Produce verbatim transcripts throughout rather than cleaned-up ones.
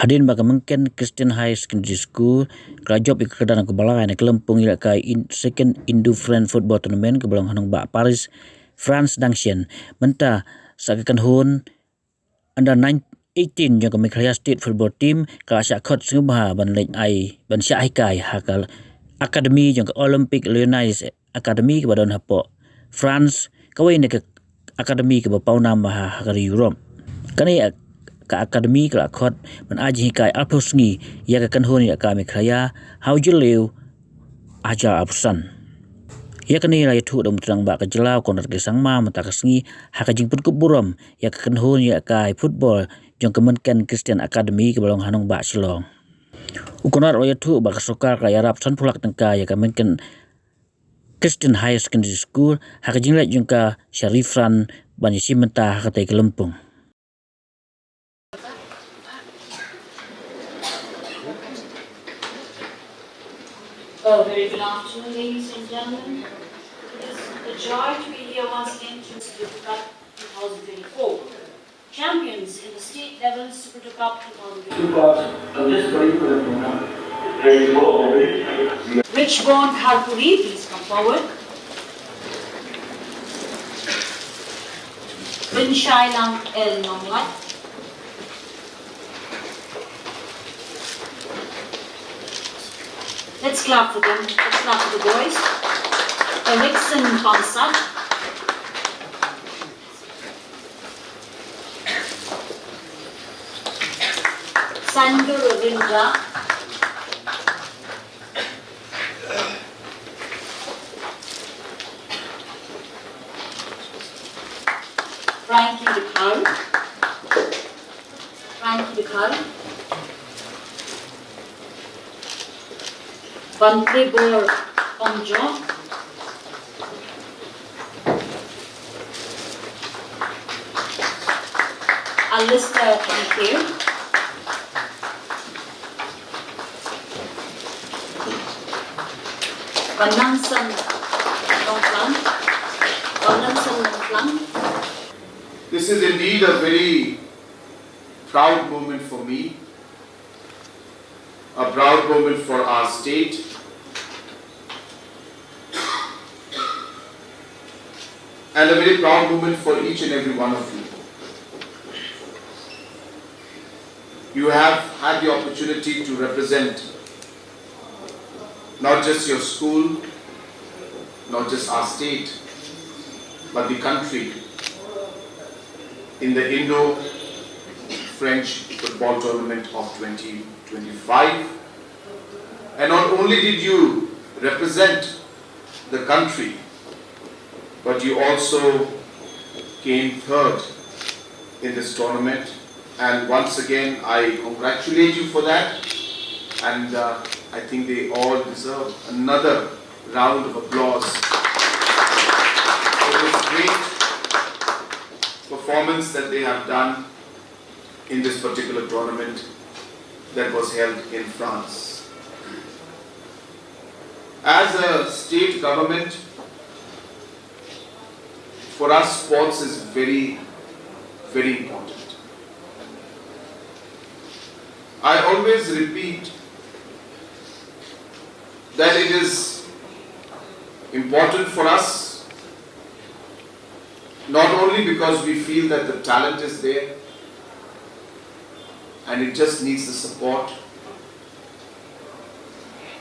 Hadien ba ka Mynken Christian Higher Secondary School ka la jop ïa ka kyrdan kaba lai na ka lympung ïalehkai Second Indo-French Football Tournament kaba long ha nongbah Paris, France dang shen, mynta sa ka kynhun under eighteen jong ka Meghalaya State Football Team ka la shah khot sngewbha ban leit ai ban shah hikai ha ka academy jong ka Olympique Lyonnais Academy kaba don hapoh France, kawei na ka academy kaba pawnam ha ka ri Europe. Kane ka academy ka la khot ban ai jinghikai arphew sngi ïa ka kynhun ïalehkai Meghalaya ha u Jylliew hajar arphew san. Ïa kane la ïathuh da u Myntri Rangbah ka jylla u Conrad K Sangma mynta ka sngi ha ka jingpynkup burom ïa ka kynhun ïalehkai football jong ka Mynken Christian Academy kaba long ha nongbah Shillong. U Conrad u la ïathuh ba ka sorkar ka la ïarap sanphew lak tyngka ïa ka Mynken Christian Higher Secondary School ha ka jingleit jong ka sha ri France ban ïashim bynta ha katei ka lympung. A very good afternoon, ladies and gentlemen. It is a joy to be here once again to the Cup twenty twenty-four. Champions in the state level Super Cup twenty twenty-four. Richborn Kharpuri, please come forward. Rinshailang L Nonglait. Let's clap for them. Let's clap for the boys. Erickson Pamsat. Sandu Ravindra. Frankie Dikal. Frankie Dikal. Van Tribor Ongjo. Alistair Thangkhiew. Vanangsan Longklang. Vanangsan Longklang. This is indeed a very proud moment for me, a proud moment for our state, and a very proud moment for each and every one of you. You have had the opportunity to represent not just your school, not just our state, but the country in the Indo-French football tournament of twenty twenty-five. And not only did you represent the country, but you also came third in this tournament. And once again, I congratulate you for that. And uh, I think they all deserve another round of applause for this great performance that they have done in this particular tournament that was held in France. As a state government, for us, sports is very, very important. I always repeat that it is important for us not only because we feel that the talent is there and it just needs the support,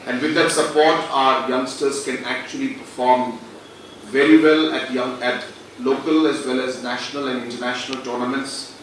and with that support, our youngsters can actually perform very well at young, at local as well as national and international tournaments.